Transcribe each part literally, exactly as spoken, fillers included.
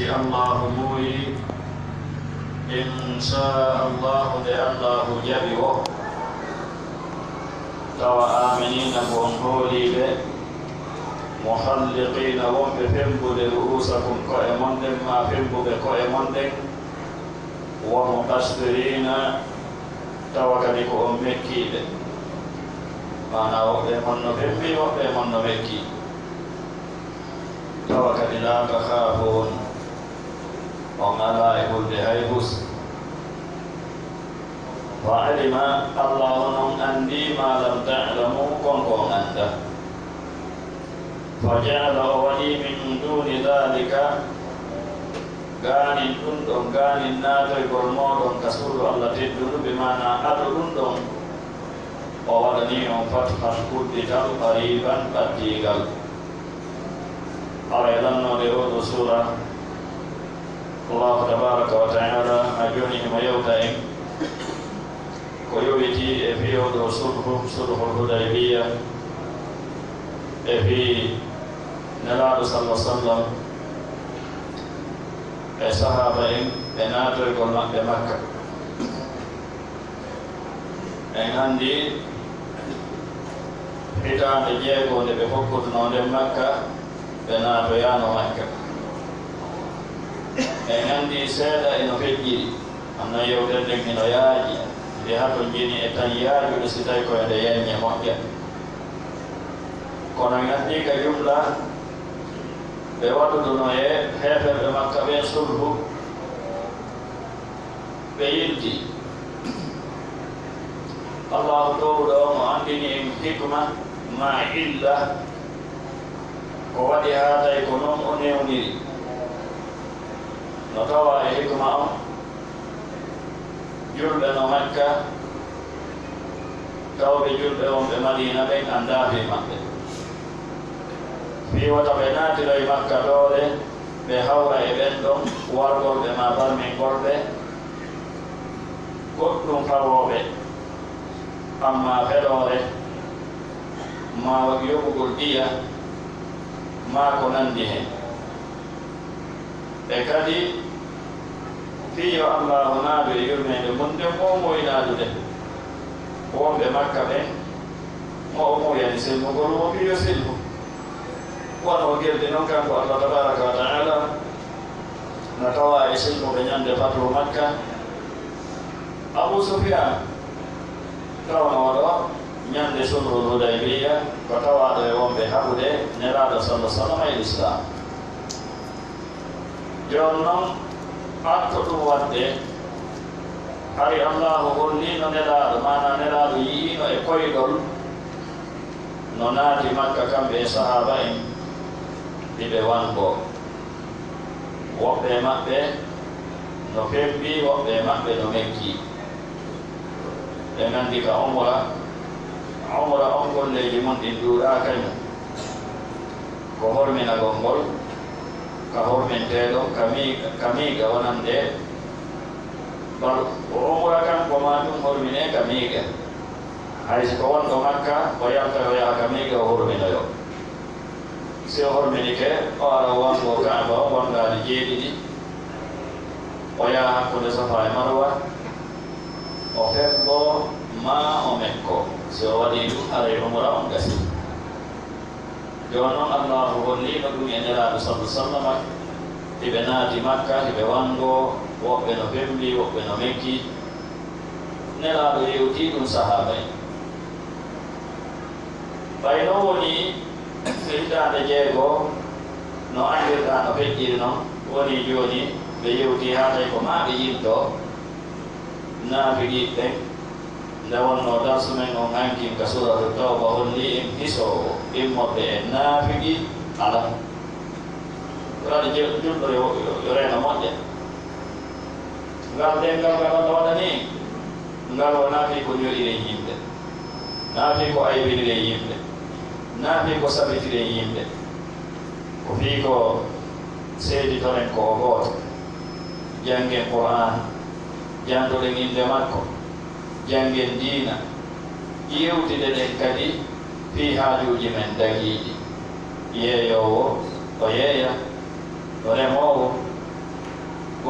Allahu muuyi, insha Allahu, nde Allahu jaɓi wo, tawa aaminiina ko on hooliiɓe, muhalliqiina wonɓe fembude ru'uusakum ko'e mon ɗen, maa fembuɓe ko'e mon ɗen, wa muqassiriina tawa kadi ko on mekkiiɓe, maanaa woɓɓe mon no fembi, woɓɓe mon no mekki. Tawa kadi laa takhaafuun, on alaa e hulde hay huus. Fa alima, Allahu non anndii, maa lam ta'lamu, kon ko on anndaa. Fa ja'ala, o waɗii, min duuni daalika, gaanin ɗun ɗon, gaanin naatoygol mooɗon ka suudu Alla teddundu, bi maanaa ado ɗun ɗon, o waɗanii on fathan uddital, qariiban ɓattiigal. Awa e lannoode oo ɗoo suura, Allahu tabaaraka wa ta'aala, haa jooni himo yewta en ko yowitii e fii oo ɗoo sulhu, sulhul Hudaybiya, e fii Nelaaɗo, sallallaahu alayhi wa sallam, e sahaaba en, e naatoygol maɓɓe Makka. En anndi hitaande jeego nde ɓe hokkutunoo nden Makka, ɓe naatoyaano Makka. En anndi seeɗa e no feƴƴiri, anno yewtere nden hino yaaji, nde hato njeni e tan yaajude si tawi ko e nde yaññe moƴƴa. Kono en anndi ka jumla, ɓe waɗuduno e heeferɓe Makka ɓen sulhu, ɓe yilti. Allahu toowuɗo on o anndini en hikma maa illa ko waɗi haa tawi ko non o newniri. No tawa e hikma on, julɓe no Makka, tawɓe julɓe wonɓe Madiina ɓen anndaa fii maɓɓe. Fii wota ɓe naatiroy Makka doole, ɓe hawra e ɓen ɗon wargorɓe maa barmingorɓe, goɗɗum fawooɓe, ammaa feloore, maa yoɓugol ɗiya, maa ko nanndi hen. E kadi, fii yo Allaahu naadu e yurmeende mun nden, mo o muuyi naadude. Wonɓe Makka ɓen, mo o muuyani silmugol, wo fii yo silmu. Wano o geldi non kanko Allah tabaaraka wa ta'aala, no tawaa e silmuɓe ñande fatuhu Makka. Abu Sufyaan, tawnoo ɗo ñande sulhul Hudaybiyya, ko tawaaɗo e wonɓe haɓude Nelaaɗo, sallallaahu alayhi wa sallam, e Lislaam. Jooni non, haa ko ɗum waɗde, hari Allaahu holliino Nelaaɗo, maanaa Nelaaɗo yi'iino e koyɗol no naati Makka, kamɓe e sahaaba en, hiɓe wanngoo. Woɓɓe e maɓɓe no fembii, woɓɓe e maɓɓe no mekkii. Ɓe nganndi ka umra, umra on golleeji mun ɗin ɗuuɗaa kañum. Ko horminagol ngol, ka horminteeɗo, ka miiga, ka miiga wonande bal, ko umra kan ko maa ɗum horminee ka miiga. Hay si ko wonɗo Makka, o yalta o yaha ka miiga o horminoyo. Si o horminike, o ara o wanngoo Kaaba on wanngaali jeeɗiɗi, o yaha hakkunde Safa e Marwa, o febboo maa o mekkoo. Si o waɗii ɗum, haray umra on gasii. Jooni non, Allaahu holliino ɗum e Nelaaɗo, sallallaahu alayhi wa sallam, hiɓe naati Makka, hiɓe wanngoo, woɓɓe no fembii, woɓɓe no mekkii. Nelaaɗo yewtii ɗum sahaaba en. Ɓay non wonii hitaande jeego, no anndirɗaa no feƴƴiri non, wonii jooni ɓe yewtii haa tawi ko maa ɓe yiltoo. Naafiqiiɓe ɓen, nde wonnoo darsu men on hankin ka Suuratu Tawba, hollii en hisoowo immorde e naafiki alaa. Ko waɗi je-, julɗo yo, yo, yo reeno moƴƴa. Ngal ɗemngal ngal Allah waɗani en, ngal wonaa fii ko ño'iren yimɓe, naa fii ko aybiniren yimɓe, naa fii ko sabitiren yimɓe. Ko fii ko seeditoren ko o gooto, janngen Qur'aan, janndoɗen innde makko, janngen diina, yewtideɗen kadi fii haajuuji men dagiiɗi. Yeeyoowo, o yeeya, remoowo,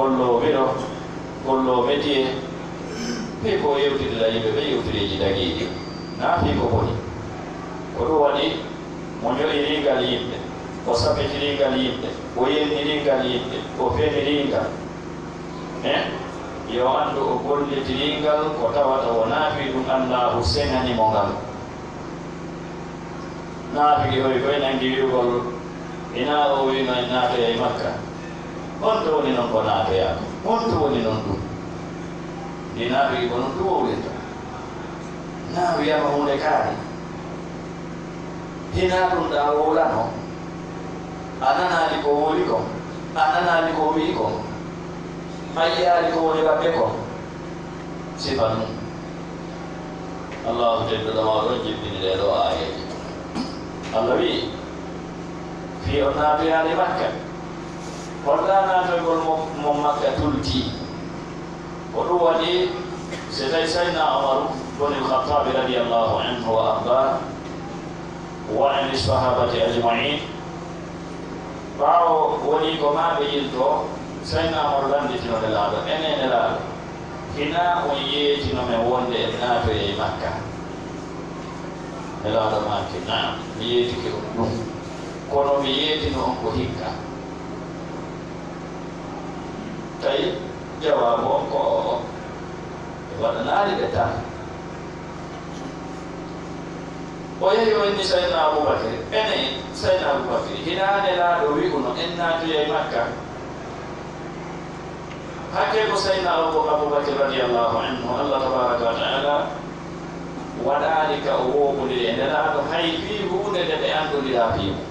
Golloowo biro, golloowo métier, fii ko o yewtidira yimɓe ɓe yewtereeji dagiiɗi, naa fii ko boni. Ko ɗum waɗi mo ño'iri ngal yimɓe, o sapitirii ngal yimɓe, o yelnirii ngal yimɓe, o fenirii ngal. Eh? Yo anndu o gollitirii ngal ko tawata wonaa fii ɗum Allaahu seŋani mo ngal. Naafigi hoy koy nangi wi'ugol, ina o wi'no en naatoyay Makka. Honto woni non ko naatoyaa ko? Honto woni non ɗum? Ndi naafigi ko non ɗum wowlirta. Naa wi'ama huunde kaari. Hinaa ɗum ɗaa wowlano. A nanaali ko wowli kon. A nanaali ko o wi'i kon. A yi'aali ko woni waɗde kon. Sifa ɗum. Allahu tedduɗo mawɗo on jippini ɗee ɗoo aayeeje. Allah wi'i, fii on naatoyaali Makka, hollaa naatoygol mo, mo Makka tultii. Ko ɗum waɗi, si tawi Sayyidina Umaru bun al-Khattabi radiyallahu anhu wa arda, wa ani sahabati ajma'in, ɓaawo woni ko maa ɓe yilto, Sayyidina Umaru lannditino Nelaaɗo, enen Nelaaɗo, hinaa on yeetino men wonde en naatoyay Makka? Nelaaɗo maaki, naam, mi yeetike on ɗum, kono mi yeetino on ko hikka. Tawi jawaabu on ko o, o waɗanaali ɓe tan. O yehi o inni Sayyidina Abubakar, ene Sayyidina Abubakar, hinaa Nelaaɗo wi'uno en naatoyay Makka? Hakkee ko Sayyidina Abu-, Abubakar radiyallahu anhu, Allah tabaraka wa ta'ala waɗaali ka o woowondiri e Nelaaɗo hay fii huunde nde ɓe anndondiraa fii mum.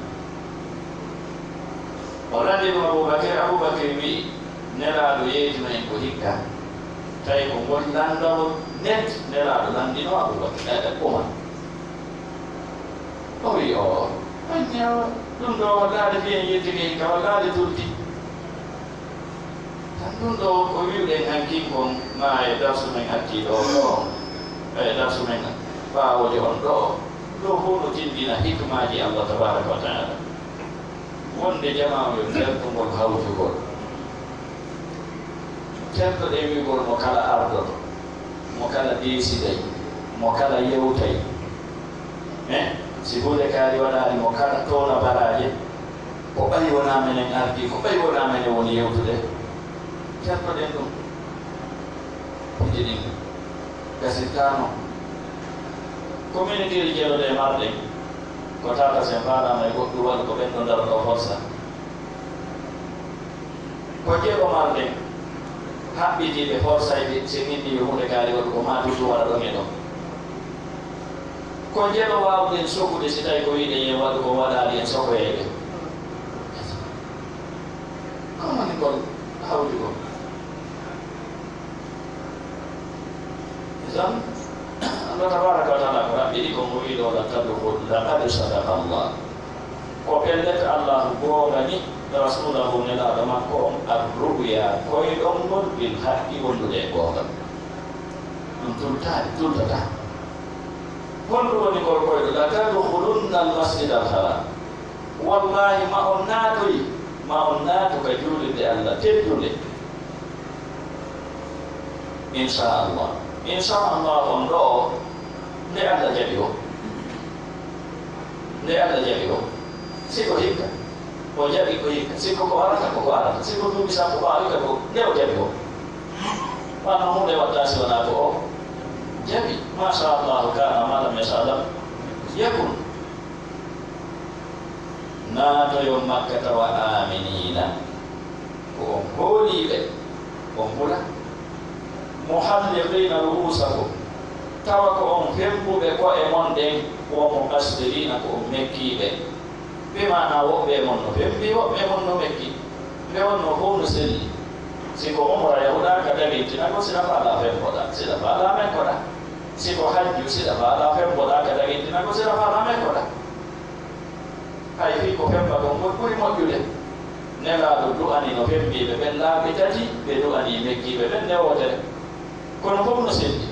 O lanndi ɗum Abubakar, Abubakar wi'i, Nelaaɗo yeetino en ko hikka. Tawi ko ngol lanndagol net Nelaaɗo lanndino Abubakar, eh, eh, Umar. O wi'i, o, anni o, ɗum ɗo wallaade mbiyen yettike hikka, wallaade tulti. Tan ɗum ɗo ko wi'uɗen hankin kon, ma e darsu men hatti ɗo, ɗo, e darsu men ɓaawojo on ɗo, ɗo fof no tinndina hikmaaji Allah tabaraka wa ta'ala. Wonde jamaa yo tertungol hawjugol. Tertoɗen wi'ugol mo kala ardoto, mo kala deesiday, mo kala yewtay. Eh, si huunde kaari waɗaali mo kala toona baraaje, ko ɓay wonaa menen ardii, ko ɓay wonaa menen woni yewtude. Tertoɗen ɗum. Piiji ɗin gasirtaano. Communiqueeji jeɗoɗe e marɗen, ko tata sen faalaama e goɗɗum waɗi ko ɓen ɗo ndaroɗo forsa. Ko jeɗo marɗen, haɓɓitiiɓe forsayɓe, si min mbii huunde kaari waɗu ko maa tutu waɗa ɗon e ɗon. Ko jeɗo waawɗen sokude si tawi ko wi'ɗen yen waɗu ko waɗaali en sokoyayɓe. Ko woni kon hawjugol? Idan, Allah tabaraka wa ta'ala ko raɓɓiɗi ko mo wi'i ɗo, "Laqad sadaqa Allah." Ko pellet Allah goongani rasulahu, nelaaɗo makko on, ar-ru'ya, koyɗol ngol, bil haqqi, wondude e goonga. Ɗum tultaani, tultataa. Honɗum woni ngol koyɗol? "Latadkhulunna al-masjid al-haram." Wallahi, ma on naatoy, ma on naatu ka juulirde Allah teddunde. Inchallah. Inchallah on ɗo, nde Allah jaɓi o. Nde Allah jaɓi o. Si ko hikka, o jaɓi ko hikka. Si ko ko arata, ko ko arata. Si ko duuɓi sappo ɓaawi ka ko, nde o jaɓi o. Wano huunde waɗtaa si wonaa ko o jaɓi. Machallah, kana ma lam yasha lam yakun. Naatoyon Makka tawa aaminiina, ko on hooliiɓe, on mbula. Muhalliqiina ru'uusakum, tawa ko on femmbuɓe ko'e mon ɗen, wa muqassiriina, ko on mekkiiɓe. Bi maanaa woɓɓe e mon no femmbi, woɓɓe e mon no mekki. Nde wonnoo fof no selli. Si ko umra yahuɗaa ka dagintinagol, siɗa faalaa femmboɗaa, siɗa faalaa mekkoɗaa. Si ko hajju, siɗa faalaa femmboɗaa ka dagintinagol, siɗa faalaa mekkoɗaa. Hay fii ko femmba kon, ngol ɓuri moƴƴude. Nelaaɗo du'ani no femmbiiɓe ɓen laabi tati, ɓe du'ani mekkiiɓe ɓen nde wootere. Kono fof no selli.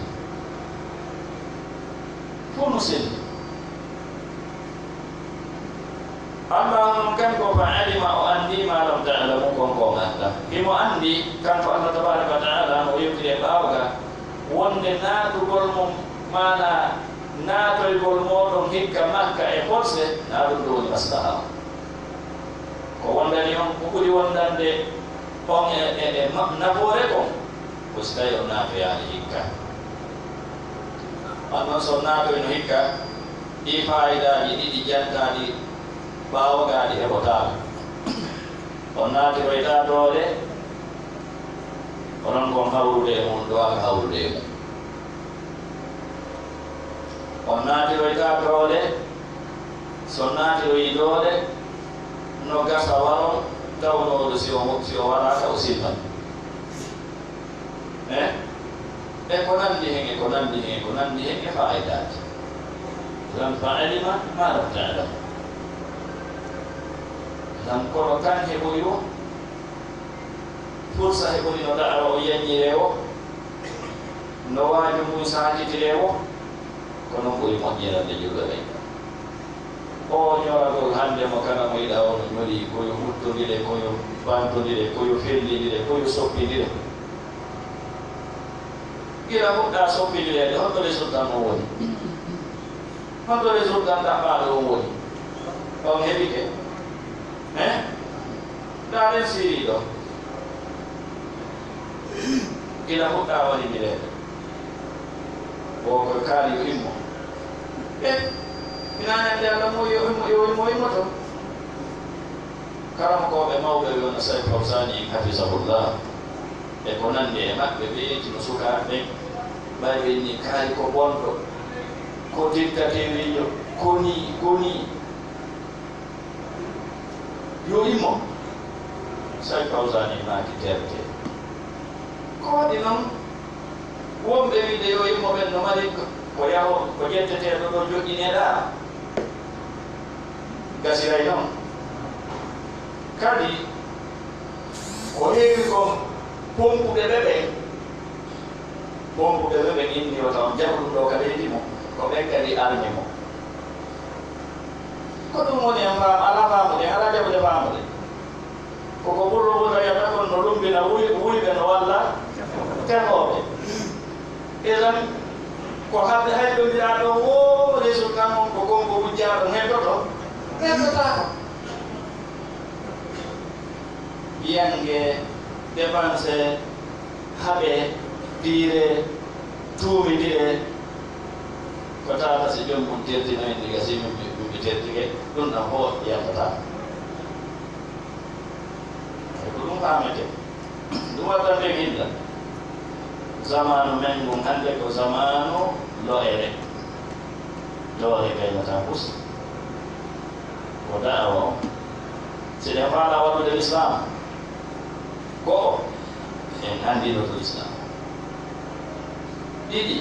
Fof no selli. Allah on kanko fa alima, o anndi ma lam ta'lamu, kon ko on anndaa. Himo anndi, kanko Allah tabaaraka wa ta'aala, no yewtiri e ɓaawo ga, wonde naatugol mo, maanaa naatoygol mooɗon hikka Makka e force, naa ɗum ɗo woni maslaha on. Ko wondani on, ko ɓuri wondande on e, e, e ma-, nafoore kon, ko si tawi on naatoyaali hikka. On non, so on naatoyno hikka, ɗii faayidaaji ɗiɗi jantaaɗi ɓaawo ga ɗi heɓotaako. On naatiroytaa doole, onon kon hawrude e mum, ɗo aka hawrude e mum. On naatiroytaa doole, so on naatiroyii doole, no gasa waron, tawnooɗo si o, si o waraaka, o silman. Eh? E ko nanndi hen, e ko nanndi hen, e ko nanndi hen, e faayidaaji. Lan fa alima ma lam ta'lam. Lan kono kan heɓoyi o, fursa heɓoyi no da'awa o yaññiree o, no waaju ngun saakitire o, ko non ɓuri moƴƴinande julɓe ɓen. Oo ñoragol hannde mo kala mo yiɗa o no ñori, ko yo huttondire, ko yo bantondire, ko yo fellindire, ko yo soppindire. Gila fuɗɗaa soppindireede, honto résultat mo woni? Honto résultat ɗaɓɓaaɗo on woni? On heɓike? Hein? Ndaaren Siri ɗo. Gila fuɗɗaa waɗindireede. Wo ko kaali yo immo. E, ina ñande Allah mo yo immo, yo immo, immoto. Karamokooɓe mawɓe ɓe wona Sayd Fawzani en, hafisahullah, e ko nanndi e maɓɓe, ɓe yettino sukaaɓe ɓen, ɓay ɓe inni kaari ko bonɗo, ko dictateuriijo, ko nii, ko nii. Yo immo. Sayd Fawzani maaki terte. Ko waɗi non, wonɓe wiide yo immo ɓen no mari ko, ko yaho, ko ƴetteteeɗo ɗo joɗɗineɗaa. Gasiray non. Kadi, ko heewi kon pompuɓe ɓe ɓen, pompuɓe ɓe ɓen inni wata on jaɓu ɗum ɗo ka leydi mo, ko ɓen kadi armi mo. Ko ɗum woni en faam-, alaa faamude, alaa jaɓude faamude. Ko ko ɓurɗo wota yata kon no lumbina wuy-, wuyɓe no walla tefooɓe. Idan, ko haalde hay ɗo mbiɗaa ɗo woo, résultat mon ko kon ko wujjaa ɗon heddoto, heddotaako. Yiyange, dépense, haɓe, diire, tuumindire, ko tawata si joom mum tertinoy ndiga si min ɓe, min ɓe tertike, ɗum ɗon fof yantataa. E ko ɗum faamete. Ɗum waddante illa. Zamaanu men ngun hannde ko zamaanu lo'ere. Lo'ere gaynataa bus. Ko da'awa on. Si ɗen faalaa waɗude Lislaam, go'o, en anndinoto Lislaam. Ɗiɗi,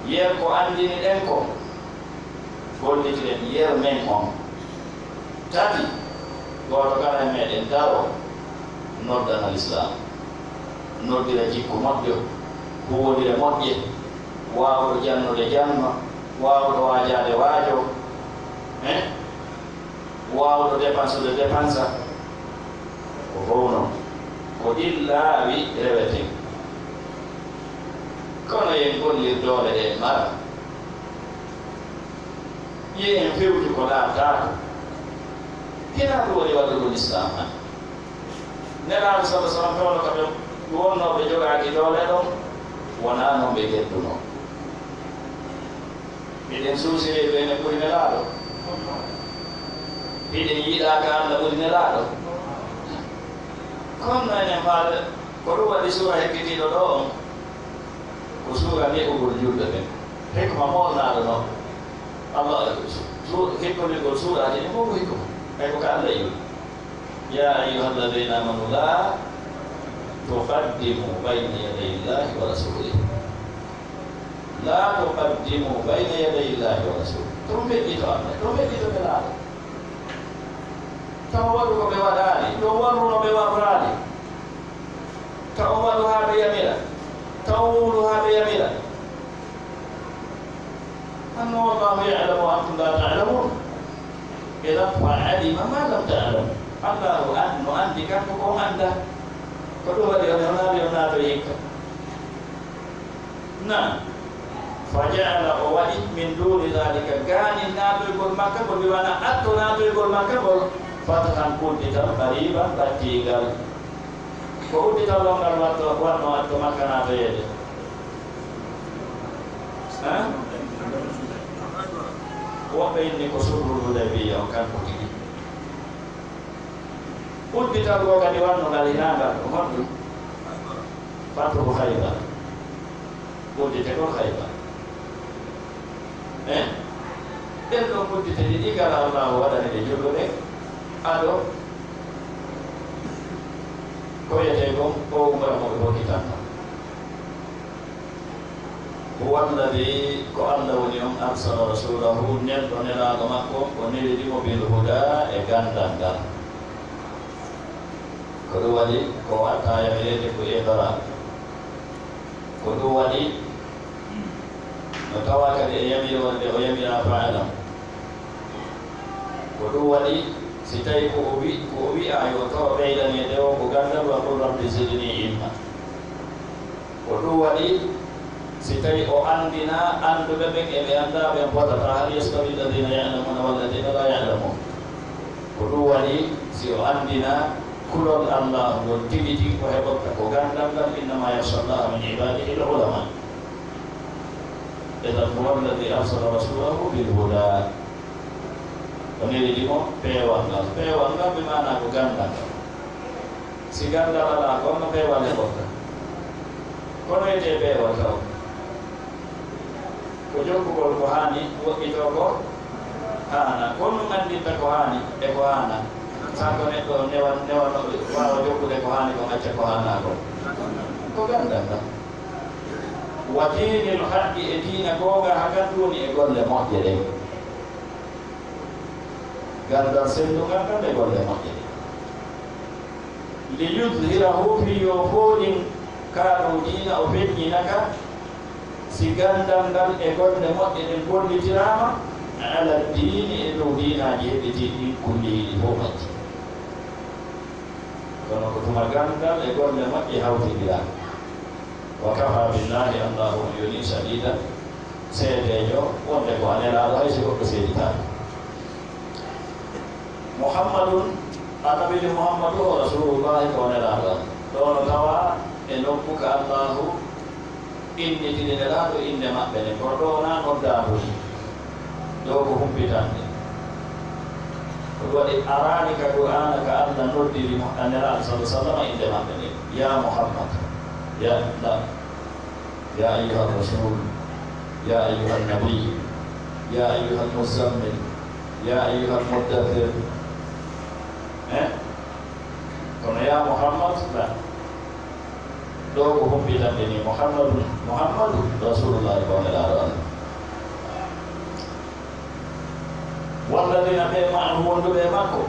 yer ko anndini ɗen kon, gollitiren yer men on. Tati, gooto kala e meɗen daroo, noddana Lislaam, noddira jikku moƴƴo, huuwondira moƴƴe, waawɗo jannude janno, waawɗo waajaade waajo, eh? Waawɗo dépensude dépensa, ko fow non, ko ɗin laawi reweten. Kono en gollir doole ɗe en mara. Yo en fewtu ko laaɓtaako. Hinaa ɗum woni waɗugol Islaam hannde. Nelaaɗo sallallaahu alayhi wa sallam, fewndo ka ɓe wonnoo ɓe jogaaki doole ɗon, wonaa non ɓe geddunoo. Hiɗen suusiri ɓe ne ɓuri Nelaaɗo? Hiɗen yiɗaa ka Allah ɓuri Nelaaɗo? Kono enen faale, ko ɗum waɗi suura hekkitiiɗo ɗo on, ko suura neɓugol julɓe ɓen. Hikma moolnaaɗo non. Allah, su-, su-, hikkondirgol suuraaji ɗin fof ko hikma. Hay ko ka Allah iwi. يا أيها الذين آمنوا لا تقدموا بين يدي الله ورسوله. لا تقدموا بين يدي الله ورسوله. To on feƴƴito Allah, to on feƴƴito Nelaaɗo. Taw waɗu ko ɓe waɗaali, to on warru no ɓe warraali. Taw on waɗu haa ɓe yamira, taw on wowlu haa ɓe yamira. Anno والله يعلم وأنتم لا تعلمون. Idan فعلم ما لم تعلموا. Allaahu an-, no anndi kanko ko on anndaa. Ko ɗum waɗi on, on ari on naatoy hikka. Naam. Fa ja'ala, o waɗi, min duuni daalika, gaanin naatoygol Makka ngol, bi maana atto naatoygol Makka ngol, fathan, uddital, qariiban, ɓattiingal. Ko uddital on ngal watto, waɗno atto Makka naatoyeede? Hein? Woɓɓe inni ko sulhul Hudaybiyya on, kanko tigi. Uddital goo kadi waɗno ngal hinaa ngal, ko honɗum? Fathu Khaybar. Udditegol Khaybar. Eh? Ɗen ɗon uddite ɗiɗi kala Allaahu waɗani ɗe julɓe ɓen ado ko wiyetee kon o umra mo ɓe hokkitanno. Huwa alladhi, ko Alla woni on, arsala rasuulahu, nelɗo nelaaɗo makko on, o neliri mo bil huda, e ganndal ngal. Ko ɗum waɗi ko watta yamireede ko iqra. Ko ɗum waɗi no tawa kadi e yamiri wonde o yamira fa'alam. Ko ɗum waɗi si tawi ko o wi-, ko o wi'a yo tawa ɓeydaneede o ko ganndal, wa qul rabbi zidni ilma. Ko ɗum waɗi, si tawi o anndina annduɓe ɓen e ɓe anndaa ɓen, fotataa, hal yastawi alladhina ya'lamuna walladhina la ya'lamun. Ko ɗum waɗi, si o anndina kulol Allaahu ngol tigi tigi ko heɓorta ko ganndal ngal, innama yakhsha Allaha min ibadihi al ulama. Idan huwa alladhi arsala rasulahu bil huda. O neliri mo peewal ngal. Peewal ngal bi maana ko ganndal ngal. Si ganndal alaa, ko honno peewal heɓorta? Kono etee peewal taw. Ko jokkugol ko haani, woɗɗitoo ko haanaa. Ko honɗum anndinta ko haani e ko haanaa? Sabu neɗɗo newa-, newano waawa jokkude ko haani, ko acca ko haanaa ko. Ko ganndal ngal. Wa diinil haqqi, e diina goonga, hakan woni e golle moƴƴe ɗen. Ganndal sellungal ngal e golle moƴƴe ɗen. Li yudhhirahu, fii yo fooɗin kaa ɗoo diina, o feññina ka, si ganndal ngal e golle moƴƴe ɗen gollitiraama, ala diini, e dow diinaaji heɓitiiɗi ɗin, kullihi, ɗi fof majji. Kono ko tuma ganndal e golle moƴƴe hawtindiraa. Wa kafa billahi, Allaahu on yonii, shahiidan, seedeejo, wonde ko a nelaaɗo, hay si goɗɗo seeditaaka. Muhammadun, Annabiijo Muhammadu o Rasuulullaahi, ko o nelaaɗo Alla. Ɗoo no tawaa e nokku ka Allaahu innitini nelaaɗo innde maɓɓe nden, kono ɗoo wonaa noddaandu ni. Ɗoo ko humpitande. Ko ɗum waɗi araani ka Qur'aana ka Alla noddiri mo, a nelaaɗo sallallaahu alayhi wa sallam, innde maɓɓe nden. Ya Muhammad. Ya, la. Ya ayyuha rasul. Ya ayyuha nabi. Ya ayyuha muzammil. Ya ayyuha muddathir. Eh? Kono ya Muhammad, la. Ɗoo ko humpitande ni, Muhammadu, Muhammadu Rasulullah, ko nelaaɗo Alla. Walladina, ɓe ma'ahu, wonduɓe e makko.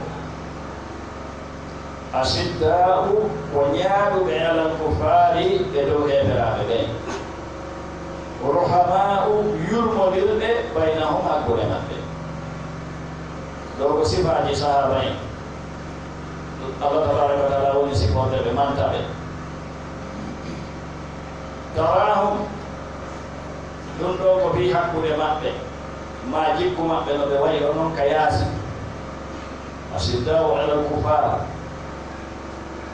Ashidda'u, ko ñaaɗuɓe, alal kuffaari, e dow heeferaaɓe ɓen. Ruhama'u, yurmondirɓe, baynahum, hakkunde maɓɓe. Ɗoo ko sifaaji sahaaba en. Allah tabaaraka wa taala woni sifoonde ɓe, manta ɓe. Taraahum, ɗum ɗoo ko fii hakkunde maɓɓe, maa jikku maɓɓe no ɓe wayro non ka yaasi. Ashiddaa'u alal kuffaar,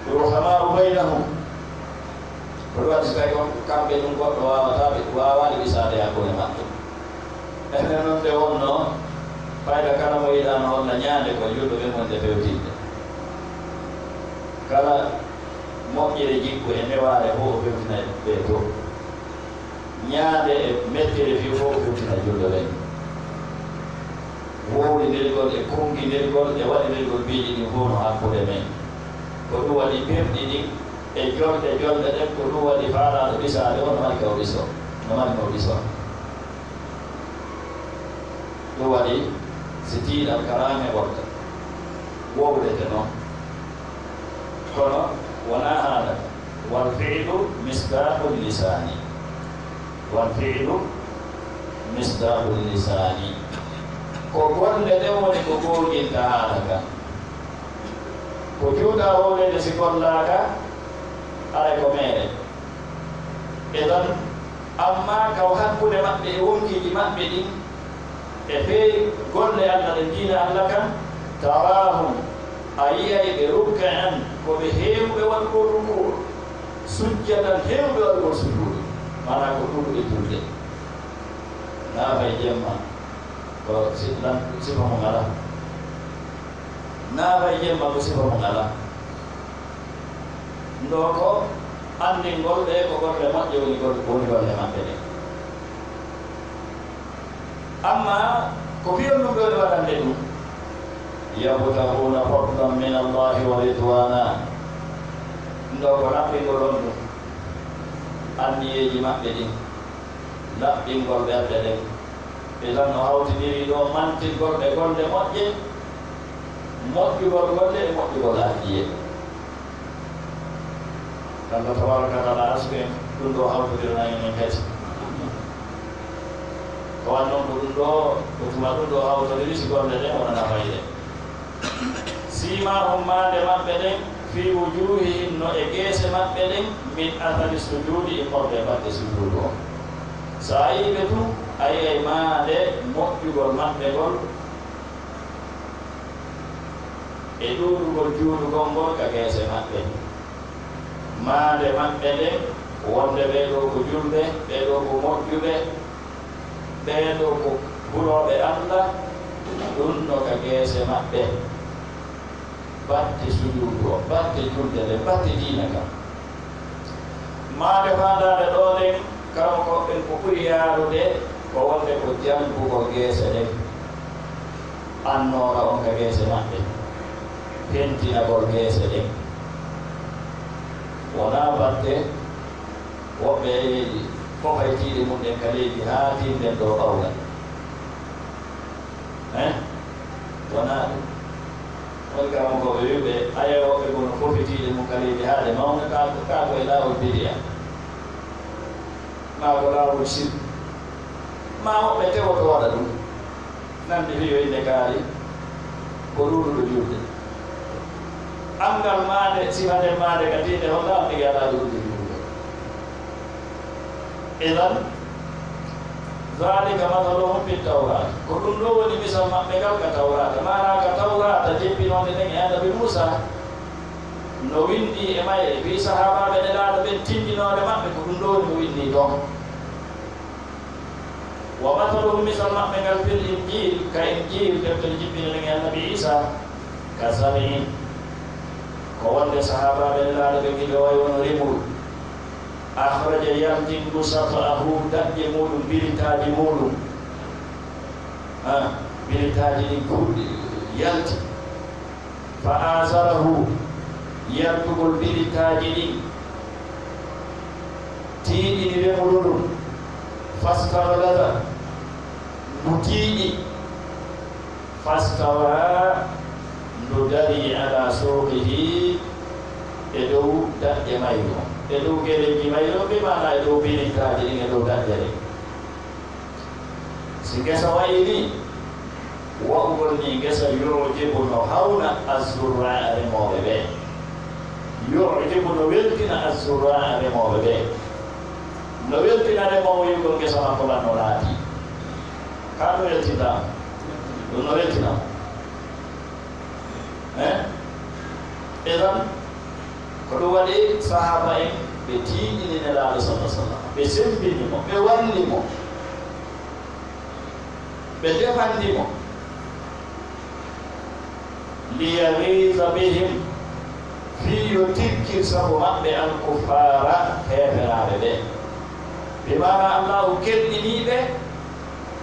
ruhamaa'u baynahum. Ko ɗum waɗi si tawi on kamɓe ɗum goɗɗo waawataa ɓe, waawaali wisaade hakkunde maɓɓe. Enen noon nde wonnoo, fayda kala mo yiɗaano holla ñaande ko julɓe ɓen wonde fewtinde. Kala moƴƴere jikku e newaare fof o fewtina ɓe to. Ñaande e mettere fii fof o fewtina julɓe ɓen. Wowlindirgol e kunngindirgol e waɗindirgol piiji ɗin fof no hakkunde men. Ko ɗum waɗi perɗi ɗin e jolɗe jolɗe ɗen, ko ɗum waɗi faalaaɗo wisaade o no mari ka o wisoo, no mari no wisoo. Ɗum waɗi si tiiɗal karaama e wonta wowlete noon. Kono wonaa haala ka. Wal fi'lu misdaahu lisaani. Wal fi'lu misdaahu lisaani. Ko golle ɗen woni ko goonginta haala ka. Ko juutaa wowleede si gollaaka, Haray ko meere. Idan, amma ka hakkunde maɓɓe e wonkiiji maɓɓe ɗin, e fee golle Alla ɗen, diina Alla kan, taraahum, a yi'ay ɓe rukkaan, ko ɓe heewɓe waɗugol rukuu, sujjadan, heewɓe waɗugol sujuudu, maanaa ko ɗuuɗuɓe julde. Naafay jemma ko si-, lan-, sifa mum alaa. Naafay jemma ko sifa mum alaa. Ndoo ko anndingol ɓe ko golle moƴƴe woni gol-, woni golle maɓɓe ɗen. Amma ko fiyol ɗum ɓe woni waɗande ɗum, yabtahuuna fadlan min Allahi wa ridwaana. Ndoo ko laɓɓingol on ɗum, anniyeeji maɓɓe ɗin, laɓɓingol ɓerɗe ɗen. Idan no hawtindiri ɗoo mantirgol ɓe golle moƴƴe, moƴƴugol golle e moƴƴugol anniye. Alla tabaaraka wa taala arsuku en ɗum ɗoo hawtondirana en kadi. Ko waɗi non ko ɗum ɗoo, ko tuma ɗum ɗoo hawtondiri si golle ɗen wonana fayde. Siimaahum, maande maɓɓe ɗen, fii wujuuhihim, no e geese maɓɓe ɗen, min asari sujuudi, immorde batte sujuudu on. So a yi'ii ɓe tun, a yi'ay maande moƴƴugol maɓɓe ngol e ɗuuɗugol juulugol ngol ka geese maɓɓe. Maande maɓɓe nden, wonde ɓee ɗoo ko julɓe, ɓee ɗoo ko moƴƴuɓe, ɓee ɗoo ko hulooɓe Alla, ɗun no ka geese maɓɓe. Batte sujuudu on, batte julde nden, batte diina kan. Maande faandaare ɗoo nden, karamokooɓe ɓen, ko ɓuri yaarude ko wonde ko janngugol geese ɗen, annoora on ka geese maɓɓe, pentinagol geese ɗen. Wonaa batte woɓɓe e leydi, fofay tiiɗe mum ɗen ka leydi haa tiiɗen ɗoo ɓawla. Hein? Wonaa ɗum. Woni karamokooɓe wi'uɓe, ayay, woɓɓe goo no fofi tiiɗe mum ka leydi haa ɗe mawna, kaa ko, kaa ko e laawol bidiya, maa ko laawol sirku, maa woɓɓe tewoto waɗa ɗum. Nandi fii yo innde kaari ko ɗuuɗuɗo julde. Anngal maande, sifa nden maande ka tiiɗe, holla on tigi alaa ɗuuɗude julde. Idan, zaalika masaluhum fit tawraat. Ko ɗum ɗoo woni misal maɓɓe ngal ka Tawraata. Maanaa ka Tawraata jeppinoonde nden e Annabi Muusaa, no winndii e mayre, fii sahaabaaɓe Nelaaɗo ɓen, tinndinoore maɓɓe, ko ɗum ɗoo woni ko winndii ton. Wa masaluhum, misal maɓɓe ngal, fil Injiil, ka Injiil, deftere jippinde nden e Annabi Iisaa, ka zar'in, ko wonde sahaabaaɓe Nelaaɗo ɓen hiɓe wayi wano remuru. Akhraja, yalti ngu, sat'ahu, daƴƴe muuɗum, biritaaji muuɗum. Ha, biritaaji ɗin kuuɗi yalti. Fa azarahu, yaltugol biritaaji ɗin tiiɗini remuru ndun. Fastaghlaza, ngu tiiɗi. Fastawa, ndu darii, ala suuqihi, e dow daƴƴe mayru on, e dow gereeji mayru on, bi maanaa e dow biritaaji ɗin, e dow daƴƴe ɗen. Si ngesa wayii nii, wa'ugol nii ngesa, yu'jibu, no hawna, az-zurraa'a, remooɓe ɓen. Yu'jibu, no weltina, az-zurraa'a, remooɓe ɓen. No weltina remoowo yi'ugol ngesa makko lan no laatii. Kaa ɗum weltintaa mo? Ɗum no weltina mo. Eh? Idan, ko ɗum waɗi sahaaba en ɓe tiiɗini Nelaaɗo, sallallaahu alayhi wa sallam, ɓe sembini mo, ɓe walli mo, ɓe defandi mo. Liyaghiza bihim, fii yo tikkir sabu maɓɓe, al-kuffaara, heeferaaɓe ɓe. Bi maanaa, Allaahu kelɗinii ɓe,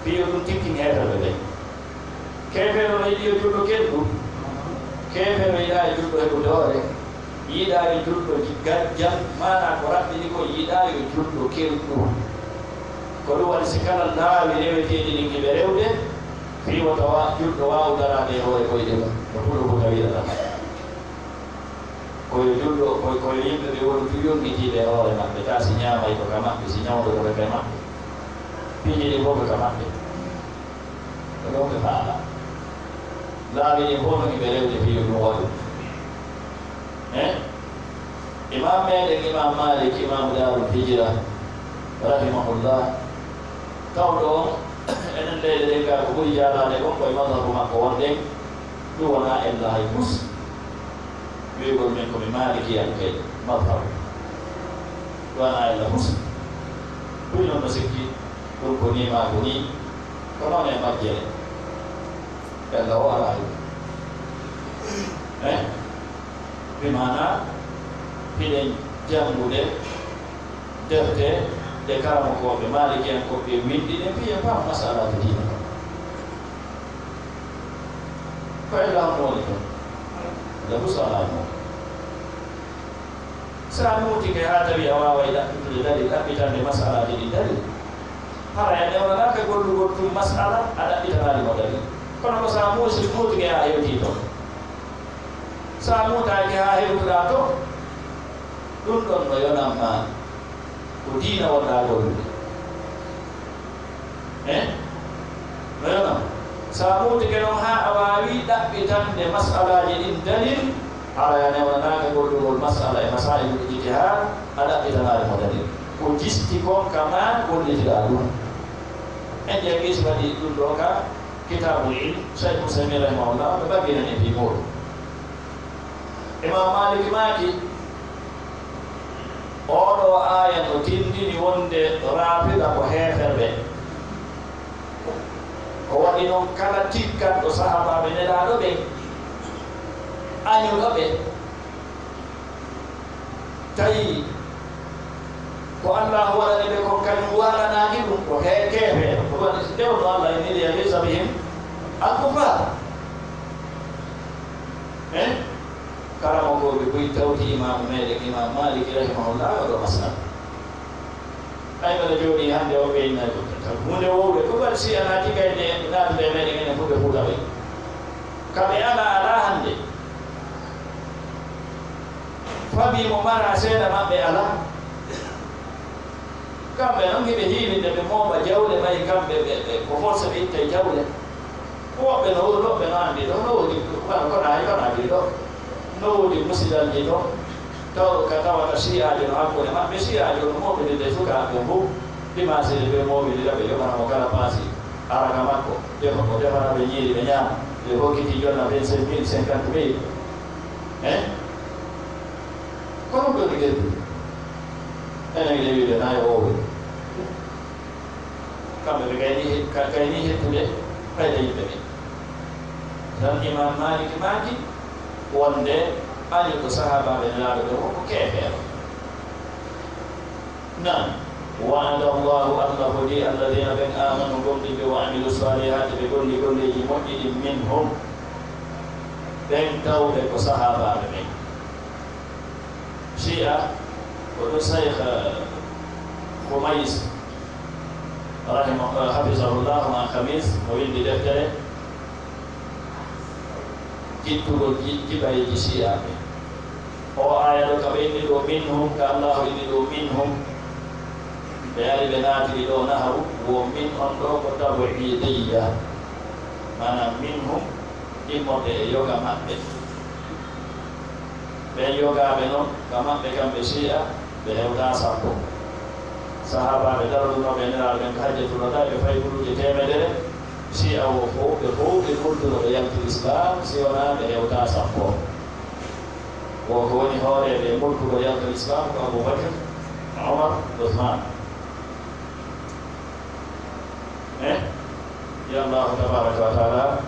fii yo ɗum tikkin heeferɓe ɓe. Keefeero no yiɗi yo julɗo kelɗu. Keefeero yiɗaa e julɗo heɓude hoore. Yiɗaali julɗo ji-, gajjan, maanaa ko raɓɓiɗi ko, yiɗaa yo julɗo kelɗu. Ko ɗum waɗi si kala laawi reweteeɗi ɗin hiɓe rewde, fii wota wa-, julɗo waawu daraade e hoore koyɗe mum, no Pullo Fuuta wi'ata. Ko yo julɗo, ko, ko yo yimɓe ɓe wonu tun yonngitiiɓe e hoore maɓɓe, taa si ñaamay ko ka maɓɓe, si ñawdoto ko ka maɓɓe. Piiji ɗin fof ko ka maɓɓe. Ko ɗon ɓe faalaa. Laawi ɗin fof no hiɓe rewde fii yo ɗum waɗu. Eh? Imam meɗen, Imam Malik, Imam Darul Hijra, rahimahullah, tawɗo on, enen leyɗe ɗen gaa ko ɓuri jaalaade kon ko e mazhabu makko wonɗen, ɗum wonaa ella hay fus. Wi'ugol min ko mi Malikiyanke mazhabu, ɗum wonaa ella fus. Ɓuri non no sikki, ɗum ko nii maa ko nii, ko noon e majjere. Ella o alaa hay. Eh? Bi maanaa, hiɗen janngude defte ɗe karamokooɓe maalikiyankooɓe winndi ɗen, fii en paam masalaaji diina. Ko e law woni ton? Nde fuu salaa mo. So a nuutike haa tawi a waaway ɗaɓɓitude dalil, ɗaɓɓitande masalaaji ɗin dalil, hara a newnanaaka gollugol tun masala, a ɗaɓɓitanaali mo dalil. Kono ko so a muusi, nuutike haa hewtii ton. So a muutaaki haa hewtuɗaa ton, ɗun ɗon no yonan ma. Ko diina wonɗaa gollude. Eh? No yonan. So a muutike non haa a waawi ɗaɓɓitande masalaaji ɗin dalil, hara a newnanaaka gollugol masala e masaa'ilu ijtihaad, a ɗaɓɓitanaali mo dalil. Ko jisti kon ka maa gollitiɗaa ɗun. En ƴeewi si waɗi ɗun ɗoo ka Kitaabul Ilm, Shaykh Usaymin rahimahullah, ɓe ɓagginen e fii muuɗum. Imam Malik maaki, oo ɗoo aaya no tindini wonde Raafida ko heeferɓe. Ko waɗi non kala tikkanɗo sahaabaaɓe Nelaaɗo ɓen, añuɗo ɓe, tawi ko Allaahu waɗani ɓe kon, kañum waɗanaaki ɗum, ko he-, keefeero. Ko waɗi si nde wonno Allah inni liyaghiza bihim al-kuffar. Eh? Karamokooɓe buy tawti imaamu meɗen, Imam Maliki rahimahullah, oɗo masala. Ay, mbeɗa jooɗii hannde o ɓe inna ko, ko huunde wowde. Ko waɗi si a naati kay nde naatude e meɗen enen Fulɓe Fuuta ɓe? Ka ɓe alaa, alaa hannde. Famille mo mara seeɗa maɓɓe alaa. Kamɓe noon hiɓe hiiwinde, ɓe mooɓa jawle, ɓay kamɓe ɓe, ɓe ko forcé ɓe itta e jawle. Woɓɓe no, woɓɓe no anndi ɗo, no woodi, kono, kono hay kono anndi ɗo. No woodi musidalji ɗo, taw ka tawata siyaajo no hakkunde maɓɓe, siyaajo no mooɓindirde sukaaɓe fof, dimanche ɓe mooɓindira, ɓe yoɓana mo kala paasi, ara ka makko, defa, o defana ɓe ñiiri, ɓe ñaama, ɓe hokkiti jonna vingt-cinq mille, cinquante mille. Hein? Ko ɗum ɗo liggeede. Enen e wiide nayi o woni. Kamɓe ɓe kayni he-, ka-, kayni hettude fayda yimɓe ɓe. Tan Imam Malik maaki wonde añuɗo sahaabaaɓe Nelaaɗo ɓe fof ko keefeero. Naam. Wa'ada Allahu, Allah hodii alladina ɓen amanu gomɗinɓe, wa amilu salihaati ɓe golli golleeji moƴƴi ɗin, minhum ɓen tawɓe ko sahaabaaɓe ɓen. Shi'a, ko ɗum Shaykh, eh, Khumays, rahima-, eh, hafizahullah, ma Khamis, mo winndi deftere jittugol ji-, jiɓayeeji Shi'aaɓe. O aaya ɗo ka ɓe inni ɗo minhum, ka Allahu inni ɗo minhum, ɓe ari ɓe naatiri ɗo nahawu, wo min on ɗo ko tabi'idiyya. Maanaam minhum, immorde e yoga maɓɓe. Ɓen yogaaɓe non, ka maɓɓe kamɓe Shi'a, ɓe hewtaa sappo. Sahaabaaɓe darunooɓe e Nelaaɗo ɓen ka Hajjatul Wadaa, ɓe fay guluuje teemedere, Shi'a wo fow, ɓe fow ɓe murtuno ɓe yalti Lislaam, si wonaa ɓe hewtaa sappo. Wo ko woni hooreeɓe e murtugol yalta Lislaam ko Abu Bakr, Umar, Usmaan. Eh? Yo Allahu tabaraka wa taala,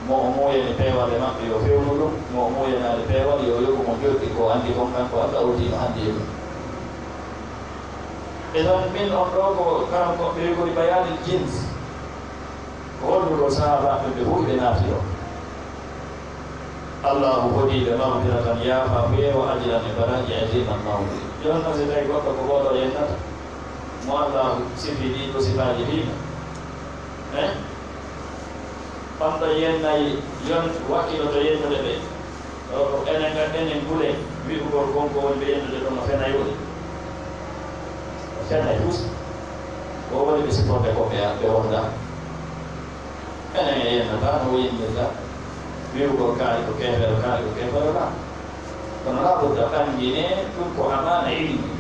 mo o muuyani peewal e maɓɓe, yo fewnu ɗum, mo o muuyanaali peewal, yo yoɓu mo joɗɗi ko anndi kon, kanko Allah o diino anndi e ɗum. Idan min on ɗo ko karam ko ɓe woni bayaanil jins. Ko holluɗo sahaabaaɓe ɓe fof ɓe naati ɗo. Allahu hodii ɓe magfiratan, yaafa feewa, ajran e baraji, aziman mawɗi. Jooni noon, si tawi goɗɗo ko oɗo yennata, mo Allahu sifi ɗii ɗo sifaaji fii mo, eh? On ɗo yennayi, yon wakkilo to yennude ɓe. Ɗo ko enen ngan, enen gule, wi'ugol kon ko woni ɓe yennude ɗo no fenay woni. O fenay fus. Ko woni ɓe siforde ko ɓe, ɓe wonda. Enen e yennata no o yennirta. Wi'ugol kaari ko keefeero, kaari ko keefeero la. Kono laa budda ɓanngine ɗum ko amaana ilmi.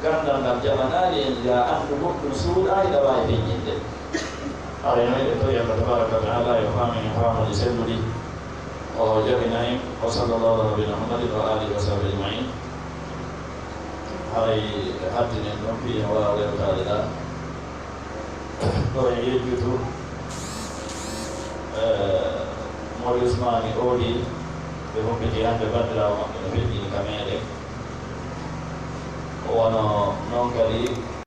Ganndal ngal jaɓanaali en yaa anndu goɗɗum suuɗaa hiɗa waawi feññinde. Haray noon eɗen tori Allah tabaaraka wa taala yo faamin en faamude sellude. O jaɓina en. Wa sallallahu ala nabiyina Muhammadin wa alihi wa sahbihi ajmain. Haray hattinen ɗon fii en waawa rewtaade ɗaa. Ko en yejjutu, eh, Mawɗo Usmaani Oodi, ɓe humpiti hannde banndiraawo maɓɓe no feƴƴini ka meeɗen. Wano noon kadi,